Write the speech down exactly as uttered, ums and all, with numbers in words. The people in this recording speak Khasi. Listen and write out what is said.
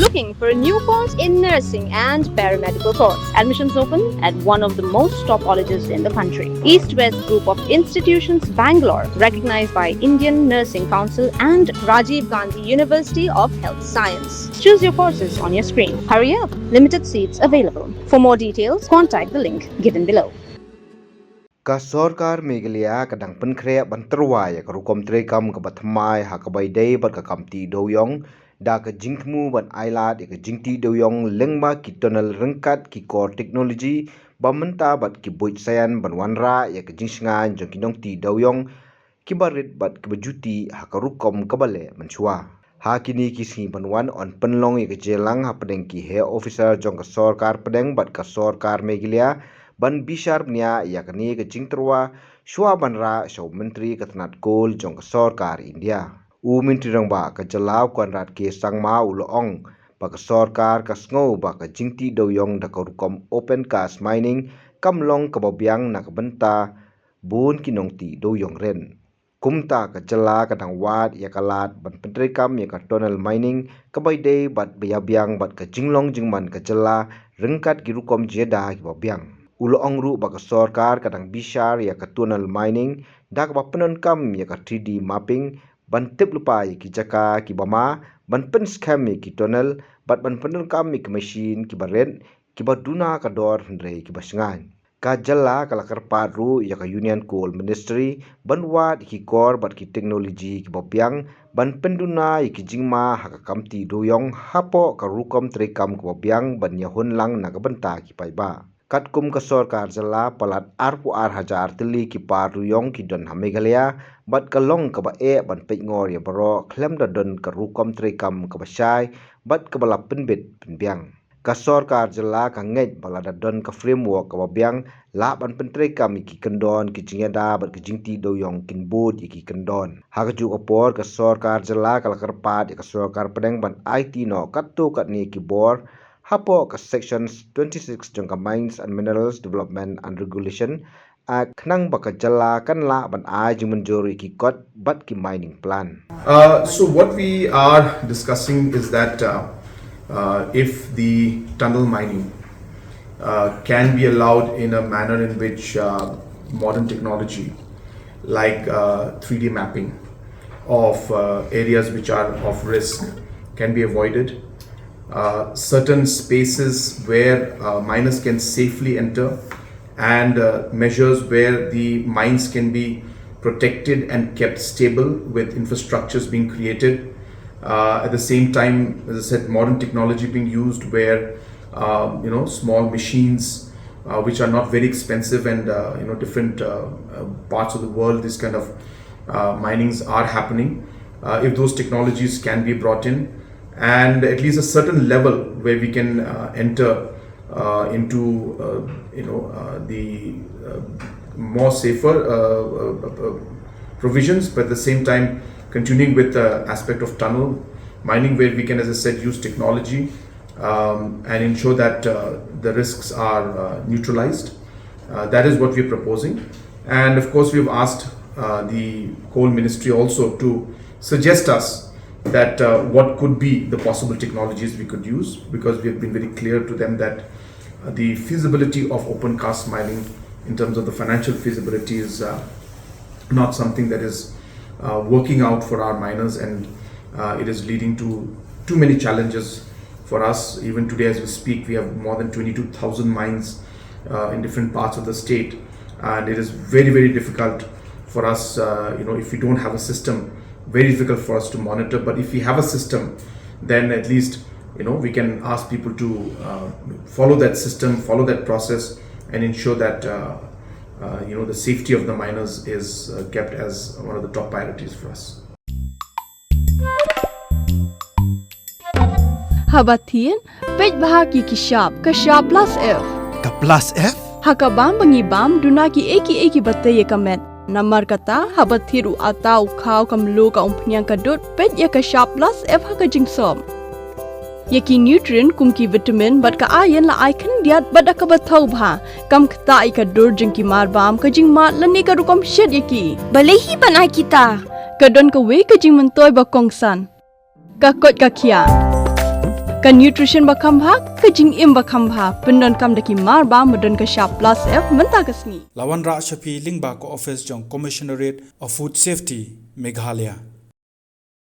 Looking for a new course in nursing and paramedical course? Admissions open at one of the most top colleges in the country. East West Group of Institutions, Bangalore, recognized by Indian Nursing Council and Rajiv Gandhi University of Health Science. Choose your courses on your screen. Hurry up, limited seats available. For more details, contact the link given below. Ka sorkar Meghalaya ka dang pynkhreh ban tyrwa ïa ka rukom treikam kaba thymmai ha kaba ïadei bad ka kam tih dewiong, da ka jingthmu ban ailad ïa ka jingtih dewiong lyngba ki tunnel ryngkat ki core technology ba mynta bad ki buit saian ban wanrah ïa ka jingshngaiñ jong ki nongtih dewiong kiba rit bad kiba ju tih ha ka rukom kaba leh mynshuwa. Ha kine ki sngi ban wan yn pynlong ïa ka jingïalang hapdeng ki heh officer jong ka sorkar pdeng bad ka sorkar Meghalaya ban bishar bniah ïa kane ka jingtyrwa shuwa ban rah sha u Myntri ka tnat coal jong ka sorkar India. U Myntri Rangbah ka jylla u Conrad K Sangma u la ong ba ka sorkar ka sngew ba ka jingtih dewiong da ka rukom open cast mining kam long kaba biang na ka bynta bun ki nongtih dewiong rit. Kumta ka jylla ka dang wad ïa ka lad ban pyntreikam ïa ka tunnel mining kaba ïadei bad ba ïa biang bad ka jinglong jingman ka jylla ryngkat ki rukom jingïada kiba biang. U la ong ruh ba ka sorkar ka dang bishar ïa ka tunnel mining da kaba pyndonkam ïa ka three D mapping ban tip lypa ïa ki jaka kiba ma ban pynskhem ïa ki tunnel bad ban pyndonkam ïa ki machine kiba rit kiba duna ka dor hynrei kiba shngaiñ. Ka jylla ka la kyrpad ruh ïa ka Union Coal Ministry ban wad ïa ki kor bad ki teknoloji kiba biang ban pynduna ïa ki jingma ha ka kam tih dewiong hapoh ka rukom treikam kaba biang ban ïahun lang na ka bynta ki paidbah. Katkum ka sorkar jylla, palat arphew ar hajar tylli ki par dewiong ki don ha Meghalaya bad ka long kaba eh ban peitngor ïa baroh khlem da don ka rukom treikam kaba shai bad kaba la pynbit pynbiang. Ka sorkar jylla ka ngeit ba lada don ka framework kaba biang, lah ban pyntreikam ïa ki kyndon ki jingïada bad ki jingtih dewiong kin bud ïa ki kyndon. Ha kajuh ka por ka sorkar jylla ka la kyrpad ïa ka sorkar pdeng ban aiti noh katto katne ki bor hapoh ka sections twenty-six jong ka Mines and Minerals Development and Regulation Act khnang ba ka jylla kan lah ban ai jingmynjur ïa ki kot bad ki mining plan. Uh, so what we are discussing is that uh, uh, if the tunnel mining uh, can be allowed in a manner in which uh, modern technology like uh, three D mapping of uh, areas which are of risk can be avoided, uh, certain spaces where uh, miners can safely enter and uh, measures where the mines can be protected and kept stable with infrastructures being created. Uh, at the same time, as I said, modern technology being used where uh, you know small machines, uh, which are not very expensive, and uh, you know different uh, uh, parts of the world, this kind of uh, minings are happening. Uh, if those technologies can be brought in, and at least a certain level where we can uh, enter uh, into uh, you know uh, the uh, more safer uh, uh, uh, provisions, but at the same time continuing with the aspect of tunnel mining, where we can, as I said, use technology um, and ensure that uh, the risks are uh, neutralized. Uh, that is what we're proposing. And of course, we've asked uh, the coal ministry also to suggest us that uh, what could be the possible technologies we could use, because we have been very clear to them that uh, the feasibility of open cast mining in terms of the financial feasibility is uh, not something that is uh, working out for our miners, and uh, it is leading to too many challenges for us. Even today, as we speak, we have more than twenty-two thousand mines uh, in different parts of the state, and it is very, very difficult for us, uh, you know, if we don't have a system, very difficult for us to monitor. But if we have a system, then at least you know we can ask people to uh, follow that system, follow that process, and ensure that uh, uh, you know the safety of the miners is uh, kept as one of the top priorities for us. Haba thied, peit bha ki ki shap, ka shap plus F. Ka plus F? Ha ka bam ba ngi bam, duna ki ei ki ei kiba tei ïa ka met. Namar kata, haba thied u atta, u khaw, ka mluh, ka umphniang, ka dud, peit ïa ka shap plus F ha ka jingsop. Ïa ki nutrient kum ki vitamin bad ka iron la ai khyndiat bad da kaba thaw bha. Kam ktah ïa ka dur jong ki marbam, ka jingmad lane ka rukom shet ïa ki. Balei hi ban ai kita? Ka don kawei ka jingmyntoi ba kongsan. Ka koit ka khiah. Ka nutrition ba kham bha, ka jingim ba kham bha, pyndonkam da ki mar ba, ba don ka shap plus F mynta ka sngi. La wanrah sha phi lyngba ka office jong Commissionerate of Food Safety, Meghalaya.